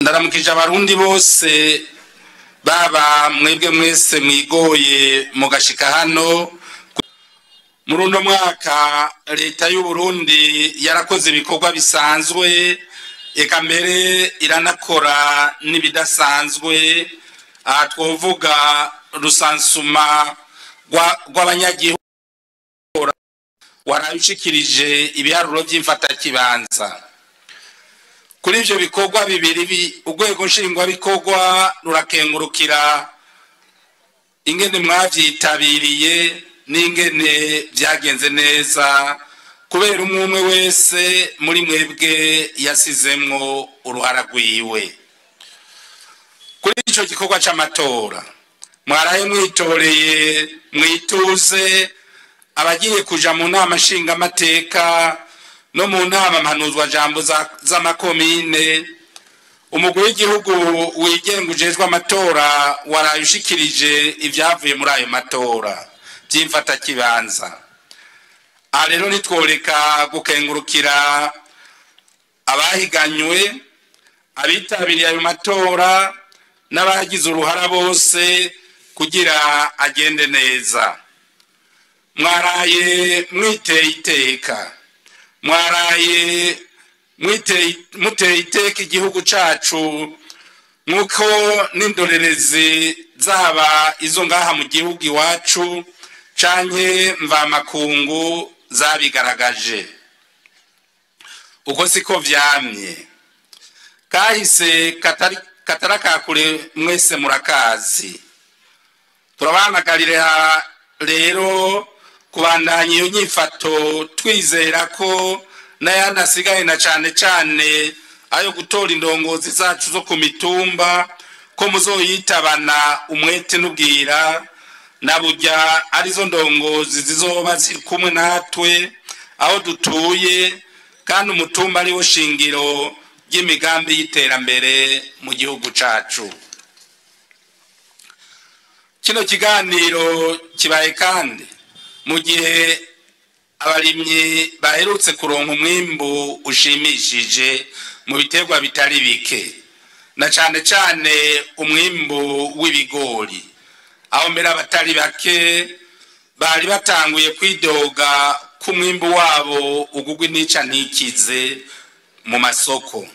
Ndaramukije abarundi bose, baba mwebwe mwese mwigoye mugashika hano. Muri uno mwaka leta y'u Burundi yarakoze ibikorwa bisanzwe, eka mbere iranakora n'ibidasanzwe. Aha twovuga rusansuma rw'abanyagihugu warabishikirije ibiharuro by'imfatakibanza. Kuri ivyo bikorwa bibiri, urwego nshingwabikorwa rurakengurukira ingene mwavyitabiriye n'ingene vyagenze neza, kubera umwe umwe wese muri mwebwe yasizemwo uruhara rwiwe. Kuri ico gikorwa c'amatora mwaraye mwitoreye mwituze abagiye kuja mu nama nshingamateka no mu nama mpanuzwajambo z'amakomine. Umugwi w'igihugu wigenga ujejwe amatora waraye ushikirije ivyavuye muri ayo matora vy'imfatakibanza. Aha rero ntitworeka gukengurukira abahiganywe, abitabiriye ayo matora n'abagize uruhara bose kugira agende neza. Mwaraye mwiteye iteka, mwaraye muteye iteka igihugu cacu, nk'uko n'indorerezi zaba izo ngaha mu gihugu iwacu canke mvamakungu zabigaragaje. Uko siko vyamye, kahise katarakakure mwese murakazi. Turabahamagarira rero kubandanya iyo nyifato, twizera ko n'ayandi asigaye na cane cane ayo gutora indongozi zacu zo ku mitumba, ko muzoyitabana umwete n'ubwira, na burya arizo ndongozi zizoba ziri kumwe natwe aho dutuye, kandi umutumba ariwo shingiro ry'imigambi y'iterambere mu gihugu cacu. Kino kiganiro kibaye kandi mu gihe abarimyi baherutse kuronka umwimbu ushimishije mu biterwa bitari bike, na cane cane umwimbu w'ibigori, aho mbere abatari bake bari batanguye kwidoga ko umwimbu wabo ugugwa intica ntikize mu masoko.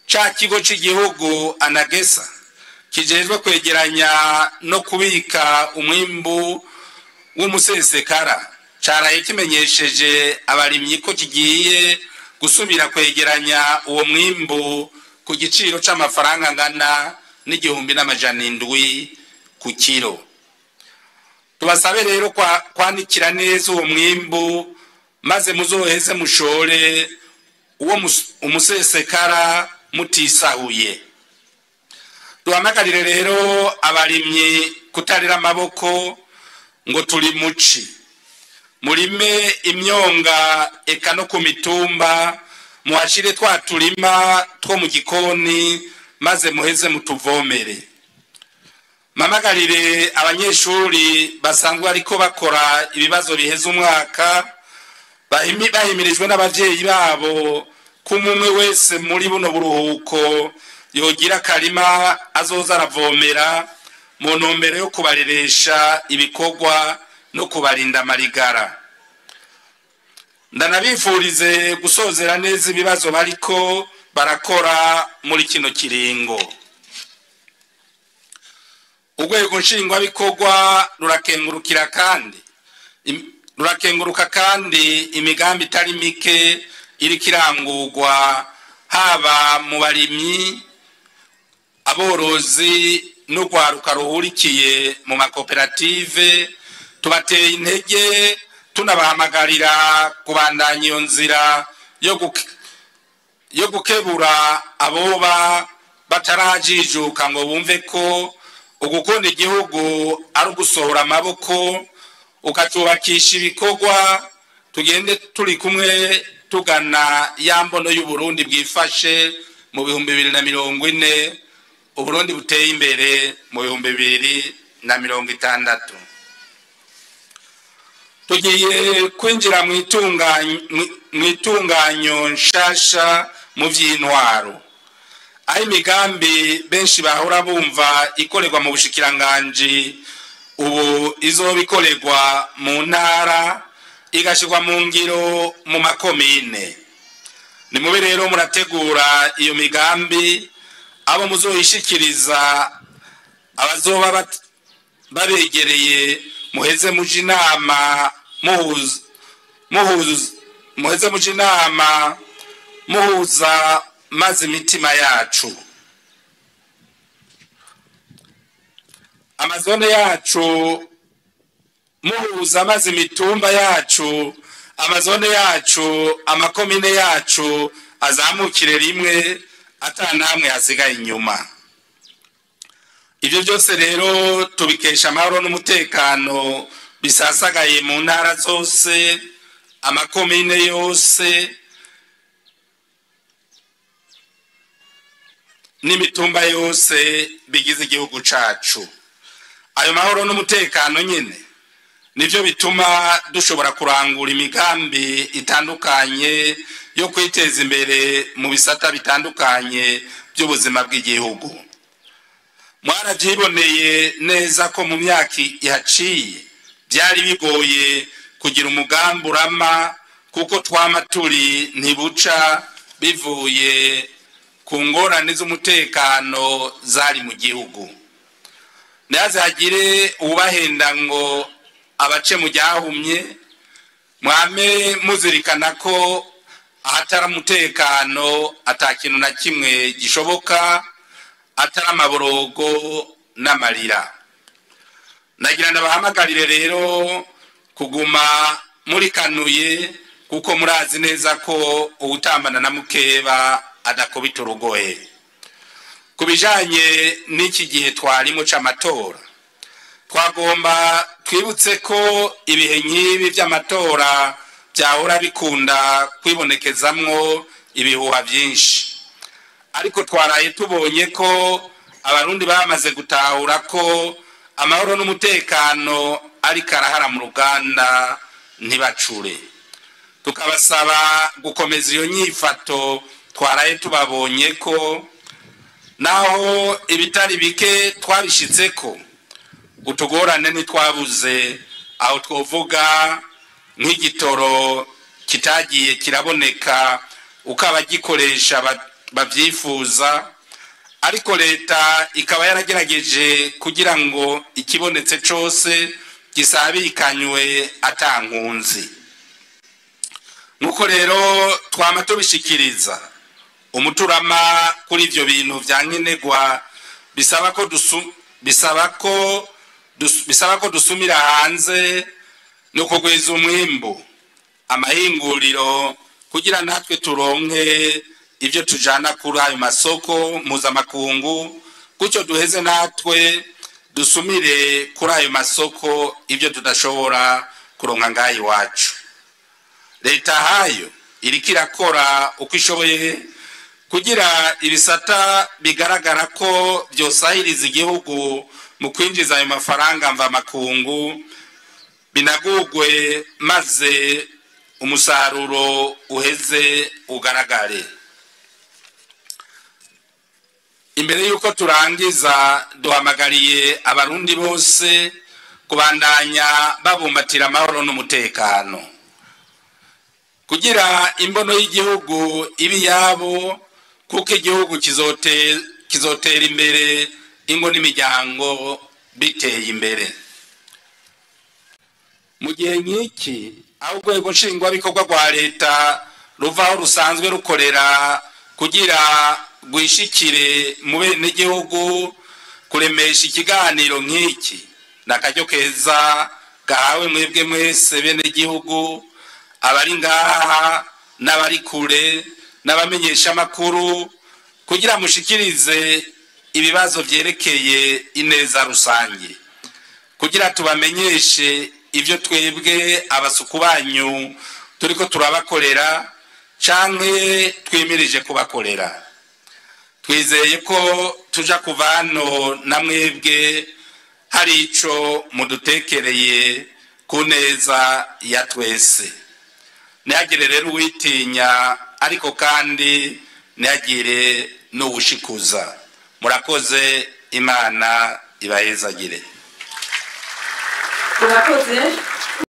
Ca kigo c'igihugu Anagesa kijejwe kwegeranya no kubika umwimbu w'umusesekara caraye kimenyesheje abarimyi ko kigiye gusubira kwegeranya uwo mwimbu ku giciro c'amafaranga angana n'1700 ku kiro. Tubasabe rero kwanikira neza uwo mwimbu, maze muzoheze mushore uwo umusesekara mutisahuye. Duhamagarire rero abarimyi kutarira amaboko ngo turi muci, murime imyonga eka no ku mitumba, muhashire twa turima two mu gikoni, maze muheze mutuvomere. Mpamagarire abanyeshuri basanzwe ariko bakora ibibazo biheza umwaka, bahimirijwe n'abavyeyi babo ko umwe wese muri buno buruhuko yogira akarima azoza aravomera, mu ntumbero yo kubareresha ibikorwa no kubarinda amarigara. Ndanabifurize gusozera neza ibibazo bariko barakora muri kino kiringo. Urwego nshingwabikorwa rurakenguruka kandi imigambi itari mike iriko irangurwa, haba mu barimyi, aborozi n'urwaruka ruhurikiye mu makoperative. Tubateye intege, tunabahamagarira kubandanya iyo nzira yo gukebura aboba batarajijuka ngo bumve ko ugukunda igihugu ari ugusohora amaboko ukacubakisha ibikorwa. Tugende turi kumwe tugana ya mbono y'Uburundi bwifashe mu 2040, Uburundi buteye imbere mu 2060. Tugiye kwinjira mu itunganyo nshasha mu vy'intwaro. Aho imigambi benshi bahora bumva ikorerwa mu bushikiranganji ubu izoba ikorerwa mu ntara, igashirwa mu ngiro mu makomine. Nimube rero murategura iyo migambi, abo muzoyishikiriza abazoba babegereye, muheze muje inama muheze muje inama muhuza maze imitima yacu, amazone yacu, muhuza maze imitumba yacu, amazone yacu, amakomine yacu azamukire rimwe atanamwe hasigaye inyuma. Ibyo byose rero tubikesha amahoro n'umutekano bisasagaye mu ntara zose, amakomine yose n'imitumba yose bigize igihugu cacu. Ayo mahoro n'umutekano nyene nivyo bituma dushobora kurangura imigambi itandukanye yo kwiteza imbere mu bisata bitandukanye by'ubuzima bw'igihugu. Mwaravyiboneye neza ko mu myaka ihaciye byari bigoye kugira umugambi urama, kuko twama turi ntibuca bivuye ku ngorane z'umutekano zari mu gihugu. Ntihazagire uwubahenda ngo abace mu ryahumye, mwame muzirikana ko ahatari umutekano ata kintu na kimwe gishoboka, atari amaborogo n'amarira. Nagira ndabahamagarire rero kuguma murikanuye, kuko murazi neza ko uwutambana na mukeba adakubita urugohe. Ku bijanye n'iki gihe twarimo c'amatora, twagomba twibutse ko ibihe nk'ibi vy'amatora vyahora bikunda kwibonekezamwo ibihuha vyinshi, ariko twaraye tubonye ko abarundi bamaze gutahura ko amahoro n'umutekano ari karahara mu ruganda ntibacure. Tukabasaba gukomeza iyo nyifato twaraye tubabonye ko naho ibitari bike twabishitseko, utugorane ntitwabuze, aho twovuga nk'igitoro kitagiye kiraboneka uko abagikoresha bavyifuza, ariko leta ikaba yaragerageje kugira ngo ikibonetse cose gisabikanywe atankunzi. Nuko rero twama tubishikiriza umuturama kuri ivyo bintu vya nkenerwa, bisaba ko dusumira hanze no kugwiza umwimbu, amahinguriro, kugira natwe turonke ivyo tujana kuri ayo masoko mpuzamakungu, gutyo duheze natwe dusumire kuri ayo masoko ivyo tudashobora kuronka ngaha iwacu. Leta hayo iriko irakora uko ishoboye kugira ibisata bigaragara ko vyosahiriza igihugu mu kwinjiza ayo mafaranga mvamakungu binagugwe, maze umusaruro uheze ugaragare. Imbere yuko turangiza, duhamagariye abarundi bose kubandanya babumbatira amahoro n'umutekano, kugira imbono y'igihugu ibe yabo, kuko igihugu kizotera imbere ingo n'imiryango biteye imbere. Mu gihe nk'iki aho urwego nshingwabikorwa rwa leta ruvaho rusanzwe rukorera kugira rwishikire mu benegihugu, kuremesha ikiganiro nk'iki ni akaryo keza gahawe mwebwe mwese benegihugu, abari ngaha n'abari kure n'abamenyesha amakuru, kugira mushikirize ibibazo vyerekeye ineza rusange, kugira tubamenyeshe ivyo twebwe abasuku banyu turiko turabakorera canke twimirije kubakorera. Twizeye ko tuja kuva hano na mwebwe hari ico mudutekereye ku neza ya twese. Ntihagire rero uwitinya, ariko kandi ntihagire n'uwushikuza. Murakoze, Imana ibahezagire. Murakoze.